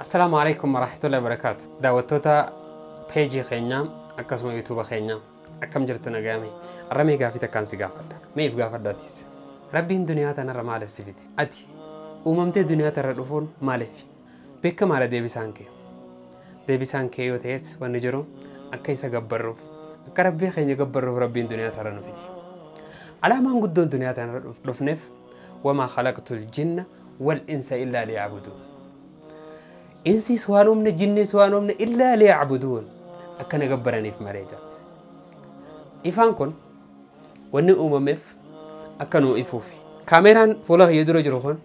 Assalaamu alaikum warahmatullahi wabarakatuh. Daawwattoota peejii keenyaa akkasuma yuutuuba keenyaa akkam jirtu nagaame? Arra gaafii takkaan si gaafadha. Mee if gaafadhu atis. Rabbiin duniyaa tanarra maaliif si fide? Ati uumamtee duniyaa tanarra dhufuun maaliif? Beekamaadha deebisaan kee. Deebisaan kee yoo ta'es wanni jiru akka isa gabbarruuf, akka rabbii keenya gabbarruuf rabbiin duniyaa tanarra nu fide. Alaamaan guddoon duniyaa tanarra dhufneef wamaa khalaqtul jinna wal insa illaa liya'buduun. Insis waan uumne, jinnis waan uumne illaa liya'buduun, akkana gabbaraniif malee jira. Ifaan kun wanni uumameef akka nuu ifuufi. Kaameraan fuula kiyya dura jiru kun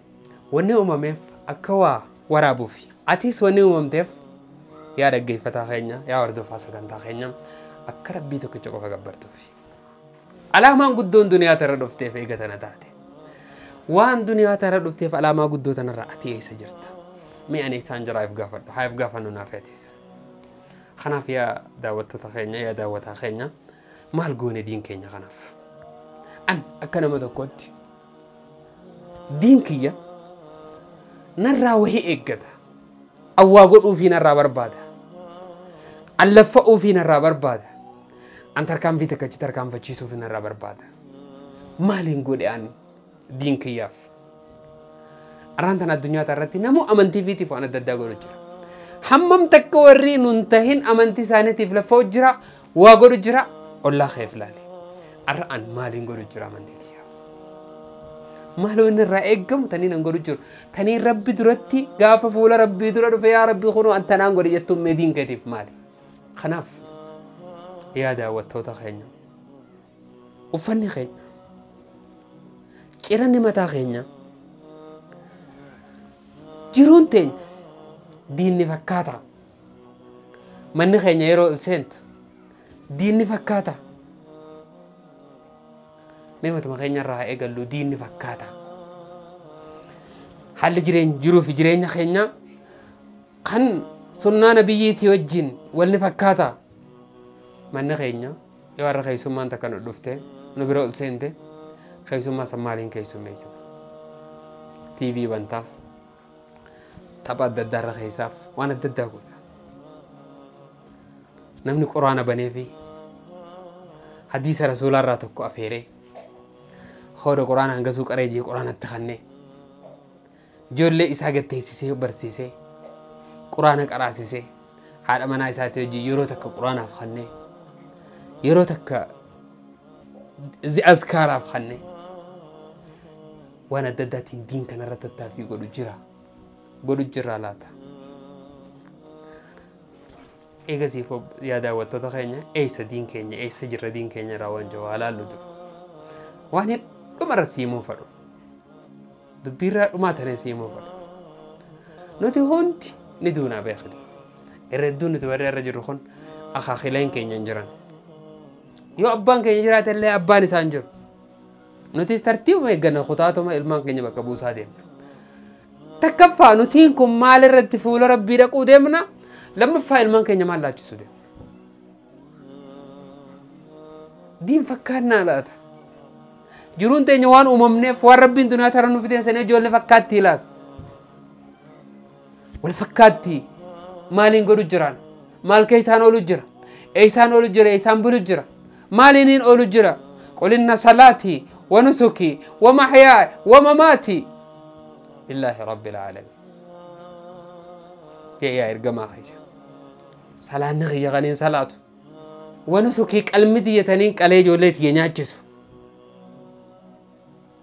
wanni uumameef akka waa waraabuufi. Atis wanni uumamteef yaa dhaggeeffataa keenya, yaa hordofaa sagantaa keenya, akka rabbii tokkicha qofa gabbartuufi. Alaamaan guddoon duniyaa tanarra dhufteef eega tana taate. Waan duniyaa tanarra dhufteef alaamaa guddoo tanarra ati eessa jirta? Mee ani isaan jiraa if gaafadhu, haa if gaafannu naaf atis. Kanaaf yaa daawwattoota keenya, yaa daawwataa keenya, maal goone diin keenya kanaaf? An akka nama tokkootti diin kiyya narraa wahii eeggata. Awwaa godhuufii narraa barbaada. An laffa'uufii narraa barbaada. An tarkaanfii takka achi tarkaanfachiisuufii narraa barbaada. Maaliin godhe an diin kiyyaaf? Arraan tana addunyaa irratti namuu amantii fiitiif waan adda addaa godhu jira. Hammam takka warri nun tahin amantii isaaniitiif laffa'u jira, waa godhu jira, ollaa keef ilaali. Arra an maaliin godhu jira amantii kiyyaaf? Maal wanni irraa eeggamu taniin an godhu jiru? Taniin rabbi duratti gaafa fuula rabbii dura dhufe yaa rabbi kunoo an tanaan godhe jettuun mee diin keetiif maali? Kanaaf yaa daawwattoota keenya, uffanni keenya, ciranni mataa keenya, jiruun teenya diinni fakkaata. Manni keenya yeroo ol seentu diinni fakkaata. Mee matuma keenya irraa haa eegallu, diinni fakkaata. Haalli jireenya jiruu fi jireenya keenya kan sunnaa nabiyyiitii wajjin walni fakkaata. Manni keenya yoo har'a keessummaan takka nu dhufte nu bira ol seente, keessummaa san maaliin keessummeessina? TV bantaaf, tapha adda addaa irra keessaaf, waan adda addaa goota. Namni quraana banee fi hadiisa rasuulaa irraa tokko afeeree hooda quraana hangasuu qaree jee quraanatti kannee ijoollee isaa gatteessisee barsiisee quraana qaraasisee haadha manaa isaatti hojii yeroo takka quraanaaf kannee yeroo takka azkaaraaf kannee waan adda addaatiin diin kanarra tattaaffii godhu jira. Godhu jirra laata? Eegasiif yaa daawwattoota keenya, eessa diin keenya, eessa jirra diin keenya irraa waan jiru haa laallu dura. Waan hin dhumarra siimuu fadhu. Dubbiirraa dhumaa tanee siimuu fadhu. Nuti hundi ni duunaa beekni. Irra hedduun nuti warri irra jirru kun akaakileen keenya hin jiran. Yoo abbaan keenya jiraate illee abbaan isaa hin jiru. Nutis tartiibuma eegganna, kutaatuma ilmaan keenya bakka buusaa deemna. Takkaffaa nutiin kun maal irratti fuula rabbii dhaquu deemna? Lammaffaa ilmaan keenya maal laachisu deemna? Diin fakkaannaa laata? Jiruun teenya waan uumamneef waan rabbiin duniyaa tara nu fideen sanii ijoollee fakkaattii laata? Wal fakkaattii maaliin godhu jiraan? Maal keessaan oolu jira? Eessaan oolu jira? Eessaan bulu jira? Maaliiniin oolu jira? Qul inna salaatii wa nusukii wa mahyaaya wa mamaatii lillaahi rabbil aalamiin. Jee yaa ergamaa kiyya. Salaanni kiyya kaniin salaatu. Wa nusukii qalmi tiyyataniin qalee ijoollee tiyya nyaachisu.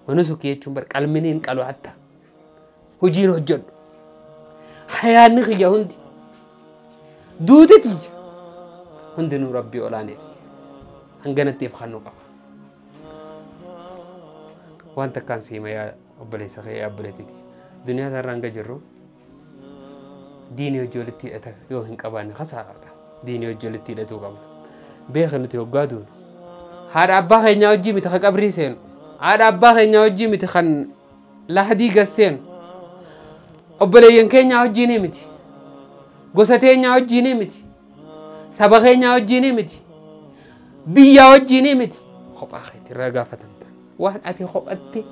Wa nusukii jechuun bar qalminiin qalu hatta. Hojiin hojjedhu. Hayaanni kiyya hundi. Duuti tiyya. Hundinuu rabbii olaaneef. Hanganatti if kannuu qaba. Waan takkaan siima yaa obboleessa kee, yaa obboleettiiti. Duniyaa tanarra hanga jirru diinii hojii walitti hidhata yoo hin qabaanne kasaaraadha. Diinii hojii walitti hidhatuu qabna. Beeka nuti hoggaa duunu. Haadha abbaa keenyaa hojii miti kan qabrii seenu. Haadha abbaa keenyaa hojii miti kan lahadii gas seenu. Obboleeyyan keenyaa hojii ni miti. Gosa teenyaa hojii ni miti. Saba keenyaa hojii ni miti. Biyyaa wajjiinii miti. Kophaa keetii irraa gaafatamta. Waan ati kophatti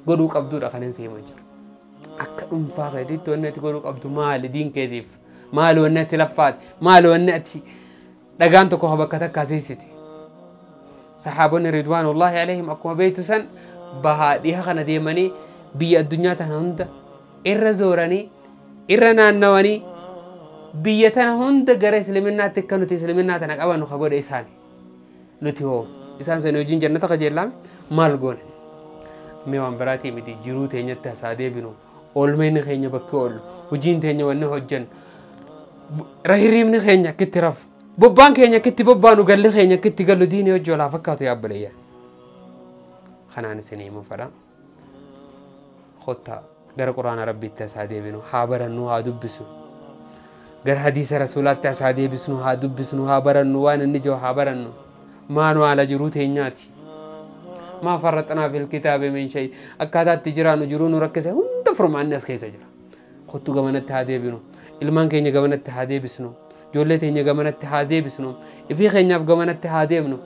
godhuu qabduudha kan hin seemaa jiru. Akka dhuunfaa keetiitti wanni ati godhuu qabdu maali diin keetiif? Maali wanni ati laffaati? Maali wanni ati dhagaan tokko bakka takkaa seessite? Saxaabonni ridwaanullaahi alayhim akkuma beektu san bahaa dhiha kana deemanii biyya addunyaa tana hunda irra zooranii irra naannawanii biyya tana hunda gara islaminaatti akka nuti islaminaa tana qabannu ka godhe isaani. Nuti hoo isaan sani hojiin jannata qajeellaame maal goone? Mee waan biraatii miti jiruu teenyatti hasaa deebinu oolmayni keenya bakki oollu hojiin teenya wanni hojjennu hiriibni keenya akkitti rafu bobbaan keenya akkitti bobbaanu galli keenya akkitti gallu diinii hojii olaa fakkaatu yaabbalayyaa. Kanaan isin himuu fedha. Kottaa gara quraana rabbiitti hasaa deebinu haa barannu haa dubbisnu. Gara hadiisa rasuulaatti hasaa deebisnu haa dubbisnu haa barannu waan inni jiru haa barannu. Maanu haala jiruu teenyaati. Maa farraxnaa fil kitaabi min shay akkaataatti jiraannu jiruu nu rakkise hunda furmaanni as keessa jira. Kottu gamanatti haa deebinu. Ilmaan keenya gamanatti haa deebisnu. Ijoollee teenya gamanatti haa deebisnu. Ifii keenyaaf gamanatti haa deemnu.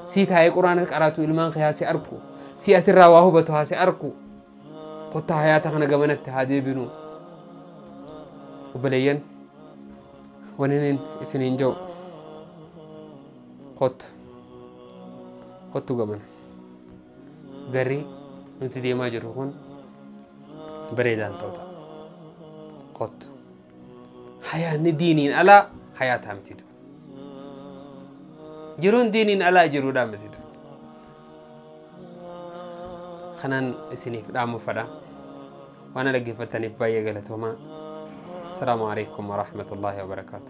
Sii taa'ee quraana qaraatu ilmaan kee haa si arku. Sii asirraa waa hubatu haa si arku. Kottaa hayaata kana gamanatti haa deebinu. Obboleeyyan wanni isiniin jiru kottu. Kottu gamana. Garri nuti deemaa jirru kun bareedaan ta'u ta'a. Kottu. Hayaanni diiniin alaa hayaataa miti ture. Jiruun diiniin alaa jiruudhaan miti ture. Kanaan isiniif dhaamu fedha. Waan dhaggeeffattaniif baay'ee galatoomaa. Asalaamu alaikum warahmatullaahi wabarakaatu.